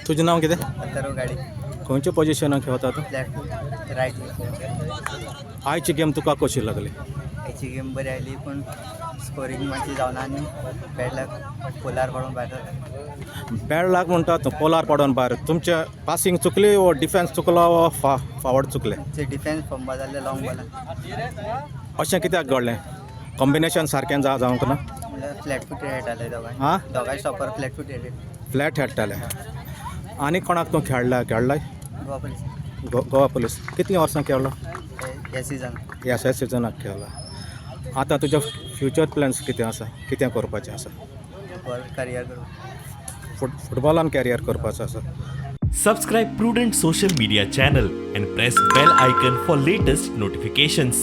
तुजें नांव कितें? अथर्व गाडी. खंयच्या पोजिशनाक खेळता तूं? Left right. आयची गेम तुका कशी लागली? हेची गेम बरी आयली, पूण स्कोरींग मातशी जावना आनी बॅड लक, पोलार पडून भायर जाता. बॅड लक म्हणटा तूं, पोलार पडोन भायर. तुमचें पासींग चुकली वो डिफेन्स चुकलो वो फॉवर्ड चुकले? ते डिफेन्स फंबा जाल्ले लॉंग बॉलान. अशें कित्याक घडलें? कॉम्बिनेशन सारकें जावंक ना? म्हणल्यार फ्लॅट फुटेड खेळटाले दोगांय. आं? दोगांय स्टॉपर फ्लॅट फुटेड. फ्लॅट खेळटाले. आनी कोणाक तूं खेळ्ळा खेळ्ळाय? गोवा पुलीस. गोवा पुलीस. कितलीं वर्सां खेळ्ळो? हे सिजन. ह्या सिजनाक खेळ्ळा. आतां तुजे फ्युचर प्लॅन्स कितें आसा? कितें करपाचें आसा? करियर करूं. फुटबॉलान कॅरियर करपाचो आसा? Subscribe Prudent Social Media channel and press bell icon for latest notifications.